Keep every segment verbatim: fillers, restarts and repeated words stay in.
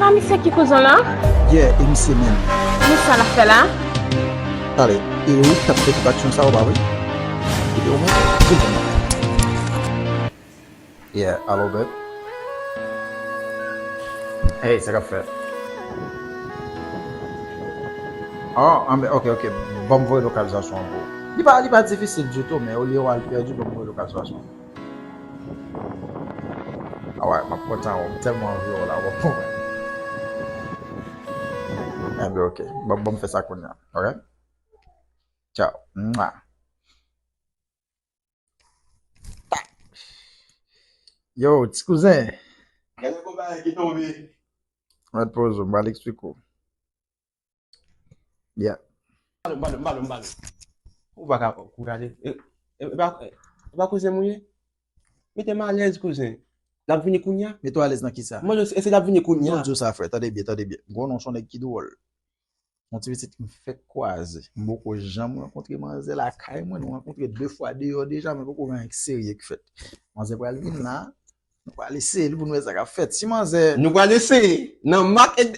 A, misye ki kouzen w lan? Yeah, e misye menm. Men sa l ap fè la? Talè, e ou k t ap fè tout aksyon sa yo, pa vre? Kite ou menm, kouzen mwen. Yeah, alo, babe. Hey, sa k ap fèt? Oh, anben, ok, ok. Ban m voye lokalizasyon an pou ou. Li pa, li pa difisil ditou, men olye w al pèdi, ban m voye lokalizasyon. Alright, m ap pran tan, m tèlman anvi wè w la, w ap konprann. Enben, ok. Ban, ban m fè sa kounye a, ok? Ciao. Mwa. Yo, ti kouzen. Gade konpay ki tonbe. Mèt poze w, m pral eksplike w. Yeah. Balo, balo, balo, balo. Ou pa ka kouraje. E, e, e pa, e pa kouzen m ou ye? Mete m alèz, kouzen. L ap vini kounye a? Mete w alèz nan kisa? Mwen, e se l ap vini kounye a. Mwen di w sa, frè. Tande byen, tande byen. Gwo non se yon nèg ki dwòl. Yon ti pitit m fèk kwaze. M poko janm rankontre manzè lakay mwen. Nou rankontre de fwa deyò deja, men poko gen anyen k serye k fèt. Manzè pral vin la. Nou pral eseye li pou nou wè sa k ap fèt. Si manzè Nou pral eseye. Nan mak e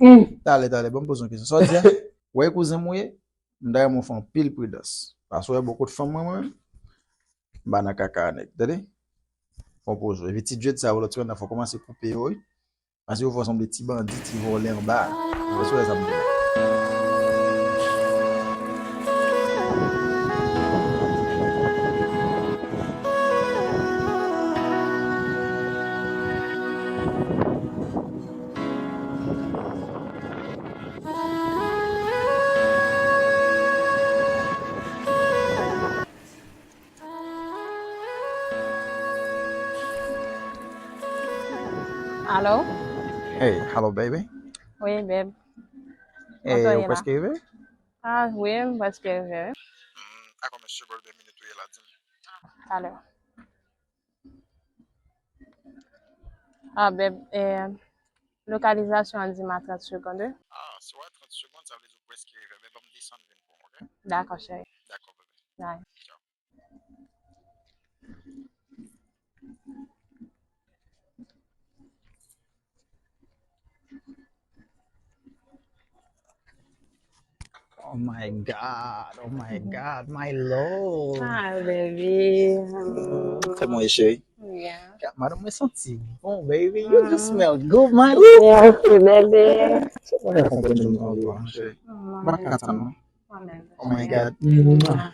Hmm. Talè, talè, ban m poze yon kesyon. Sa w di a? Wè kouzen m ou ye? M ta renmen w fè anpil pridans. Paske w wè bò kot fanm mwen, mwen menm, m pa nan kaka nèg. Tande? Fò w poze w. Epi ti djed sa yo lòt semèn nan, fò w kòmanse koupe yo, wi. Paske yo fè w sanble ti bandi, ti vòlè anba. Ou wè sa m di la? Alo? Hey, hello, baby. Wi, babe. Hey, ou prèske rive? Ah, wi, m prèske rive, wi. Hmm, a konbyen segonn oubyen minit ou ye la, di m? Talè. Ah, babe, eh, lokalizasyon an di m a trant segonn, wi. Ah, si w a trant segonn, sa vle di ou prèske rive. Men ban m desann vin pou ou, ok? Dakò, cheri. Dakò, bebe. Bye. Ciao. Oh my God, oh my God, my love. Ah, baby. Kòman w ye, cheri? Yeah. Madanm, mwen santi bon, baby. You just smell good, my love. Merci, baby. Se mwen k konprann nou anvi, cheri. M pa ka tann, non. Mwen menm. Oh my God.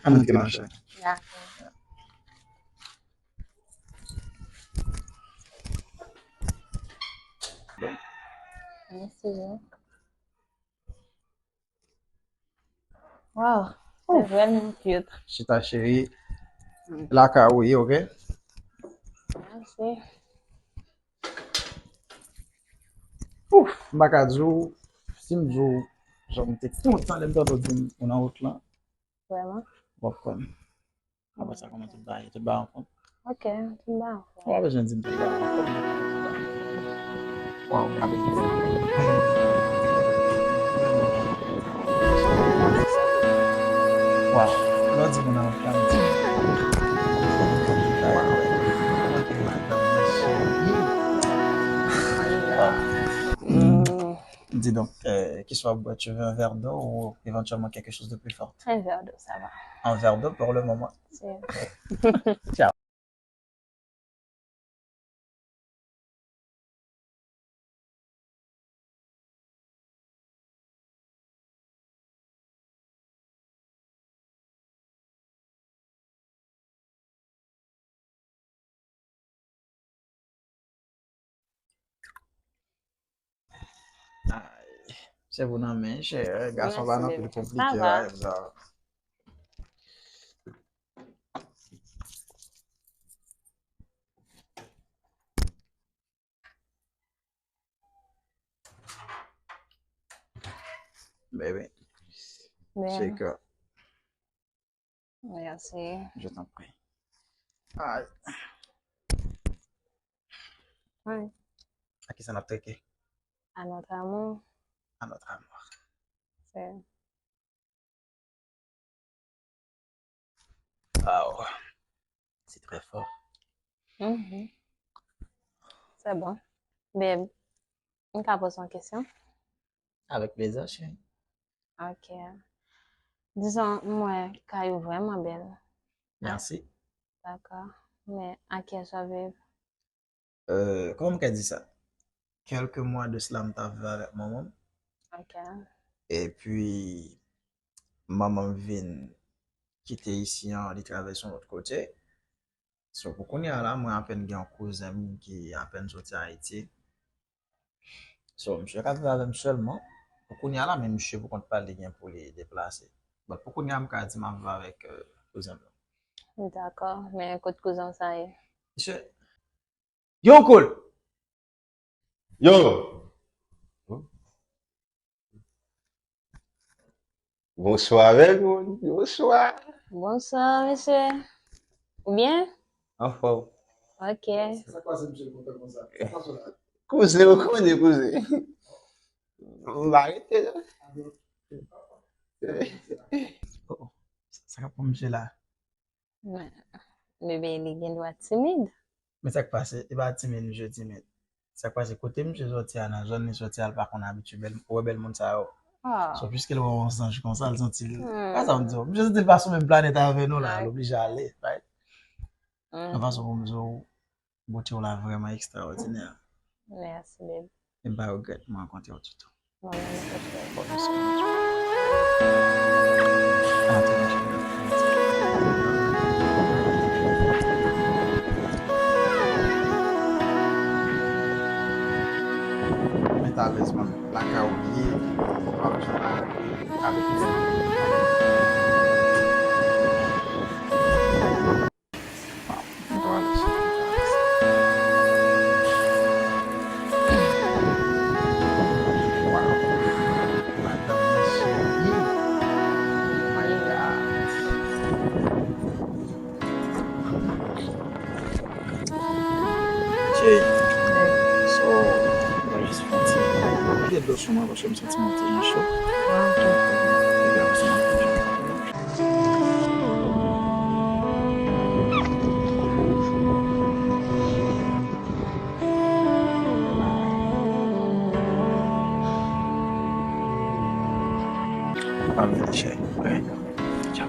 Ann antre, ma cheri. Dakò. Mèsi. Wow, se vrèman cute. Chita, cheri. Lakay ou ye, ok? Mèsi. Ouf, m pa ka di w, si m di w, jan m te kontan lè m tande w di m ou nan wout lan. Vrèman? W ap konn. Apre sa, kòman tout bagay, tout bagay anfòm? Ok, tout bagay anfòm. W ap bezwen di m tout bagay anfòm. Waw, m pa bezwen di. Waw, lè w di moun nan anfòm, di. Waw. Waw. Dis donc, euh, qu'est-ce que tu vas boire? Tu veux un verre d'eau ou éventuellement quelque chose de plus fort? Un verre d'eau, ça va. Un verre d'eau pour le moment. C'est Ciao. Ay, sèvo nan men, chè, gason pa nan pil konplike bagay sa. Baby. Shake up. Merci. Je t'en prie. Ay. Ay. A kisa n ap treke? À notre amour. À notre amour. C'est Wow. C'est très fort. Mhm. C'est bon. Babe, M ka poze yon kesyon? Avèk plezi, cheri. Ok. Dizon, m wè kay ou vrèman bèl. Mèsi. Dakò. Men a kiyès w ap viv? Euh, kòman m ka di sa? Kèlke mwa de sila, m t ap viv avèk manman m. Ok. Epi, manman m vin kite isi an, li travèse yon lòt kote. So, pou kounye a la, mwen apèn gen yon kouzen m ki apèn soti Ayiti. So, misye ka viv avè m sèlman. Pou kounye a la, men misye pou kont pa l, li gen pou li deplase. But pou kounye a, m ka di m ap viv avèk, euh, kouzen m nan. Dakò, men kot kouzen w sa ye? Misye, yo, cool! Yo! Bonswa, bèl moun. Bonswa. Bonswa, mesye. Ou byen? Anfòm. Ok. Sa k pase, mesye, kontan konsa? Sa k pase la? Kouzen, ou konnen, kouzen. M pa rete la. Oh, sa k ap pran misye la? Men, bebe, li gen dwa timid. Men sa k pase, e pa timid, misye timid. Sa k pase, kote misye soti a, nan zòn li soti a, l pa konn abitye bèl, wè bèl moun sa yo. Ah. So, piske l wè yon zanj konsa, l santi l. Hmm. Sa m di w, misye santi l pa sou menm planèt avè nou la, ah, l oblije ale, right? Hmm. Yon fason pou m di w, bote w la vrèman ekstraòdinè. Mèsi, babe. E m pa regrèt m rankontre w ditou. Mwen menm tou, frè. Bon, mèsi. Antre, mon chéri. Mete alèz, man. Lakay ou ye, ou pa bezwen ale avèk moun. Cheri, so, mwen jis fè yon ti, kite dlo sou mwen paske m santi mwen te jan cho. Ah, ok. Epi apre sa, m ap fè yon ti Amen, cheri. Amen. Tchao.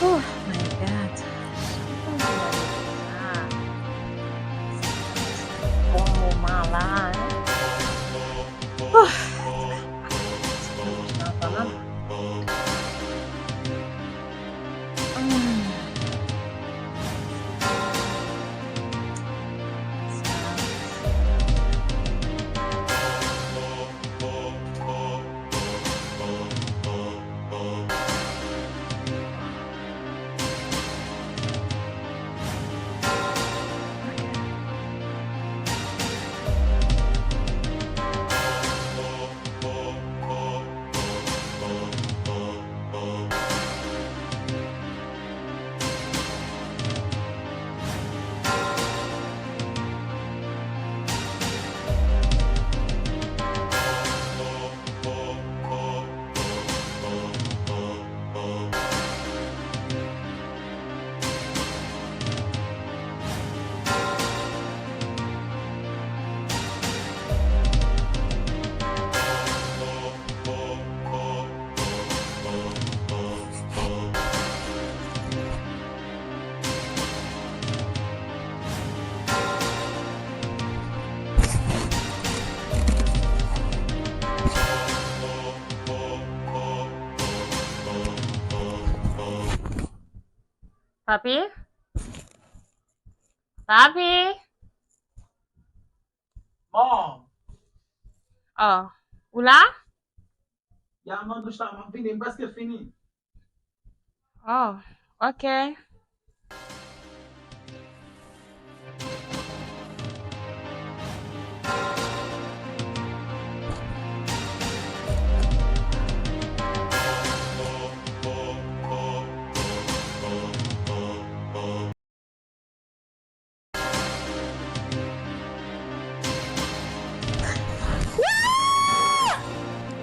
Oh my God. Bon moman la, hein. Oh. Papi? Papi? Mom! Oh, ou la? Ya, m nan douch la, m ap vini, m prèske fini. Oh, ok.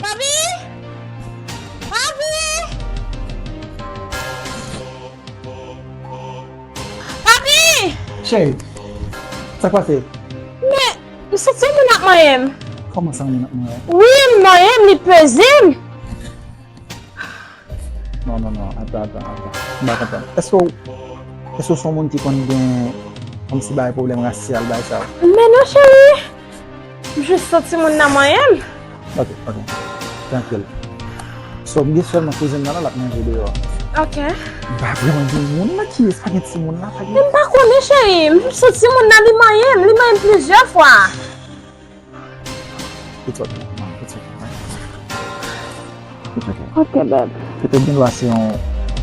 Papi! Papi! Papi! Cheri, sa k pase? Men, m santi yon moun ap manyen m. Kòman sa, yon moun ap manyen w? Wi, l manyen m, li peze m. Non, non, non, atan, atan, atan. M pa konprann. Èske w, èske w se yon moun ki konn gen kòmsi bay pwoblèm rasyal, bay sa yo? Men non, cheri. M jis santi moun nan manyen m. Ok, ok. Trankil. So, m gen sèlman kouzen m nan la, l ap manje deyò a. Ok. M pa vrèman gen moun nan, kiyès, pa gen timoun la, pa gen. Men m pa konnen, cheri. M jis santi moun nan, li manyen m. Li manyen m plizyè fwa. It's okay, man, it's okay, man. It's okay. Ok, babe. Petèt gen dwa se yon,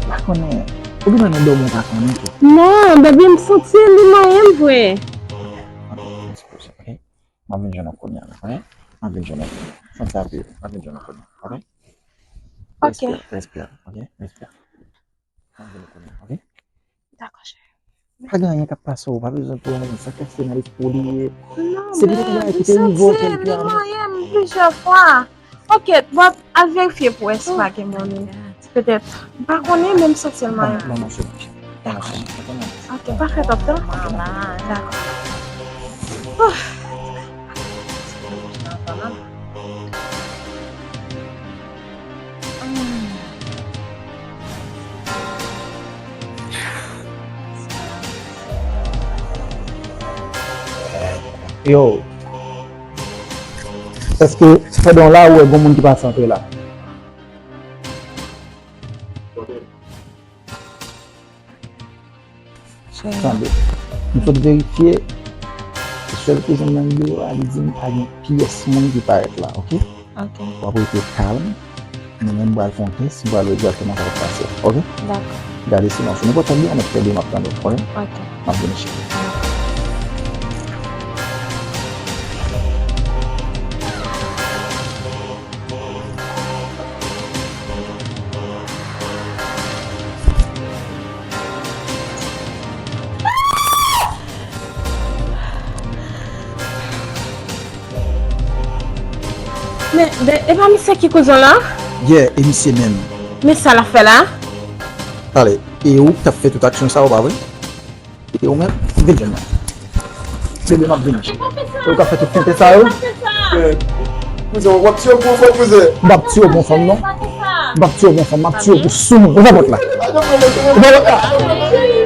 pa konnen, ou gen nan dòmi ou pa konnen tou. Non, baby, m santi li manyen m vre. Ok, ok, eskize, ok? M ap vin jwenn ou kounye a, ok? M ap vin jwenn ou. Santi apiye, m ap vin jwenn ou kounye a, ok? Ok. Respire, respire, ok? Respire. M ap vin kounye a, ok? Dakò, cheri. Pa gen anyen k ap pase w, pa bezwen pè anyen, sa k pase nan lespri w li ye. Non, se petèt yon bagay ki te rive w kèlke ane. Li manyen m plizyè fwa. Ok, bon, al verifye pou wè si pa gen moun. Petèt. M pa konnen, men m santi l manyen m. Ban m yon segonn. Dakò. Ok, pa fè twòp tan. Dakò. Yo, èske pandan w la ou wè gon moun ki pase antre la? Tande, m sot verifye, sèl kouzen m nan biwo a, li di m pa gen pyès moun ki parèt la, ok? Ok. W ap rete kalm, mwen menm m pral fè yon tès, m pral wè egzakteman sa k ap pase, ok? Dakò. Gade silans ou, nenpòt sa k gen, ann ap tande, m ap tande w, ok? Ok. M ap vini cheri. Men, men, e pa misye ki kouzen w la? Yeah, e misye menm. Men sa l ap fè la? Pale, e ou k t ap fè tout aksyon sa yo, pa vre? E ou menm, vin jwenn mwen. Bebe, m ap vini. E ou k ap fè tout tenten sa yo? Kouzen, w ap tiye w pou yon fanm, kouzen. M p ap tiye w pou yon fanm, non. M p ap tiye w pou yon fanm, m ap tiye w pou soumoun. Ouvè pòt la. Ouvè pòt la.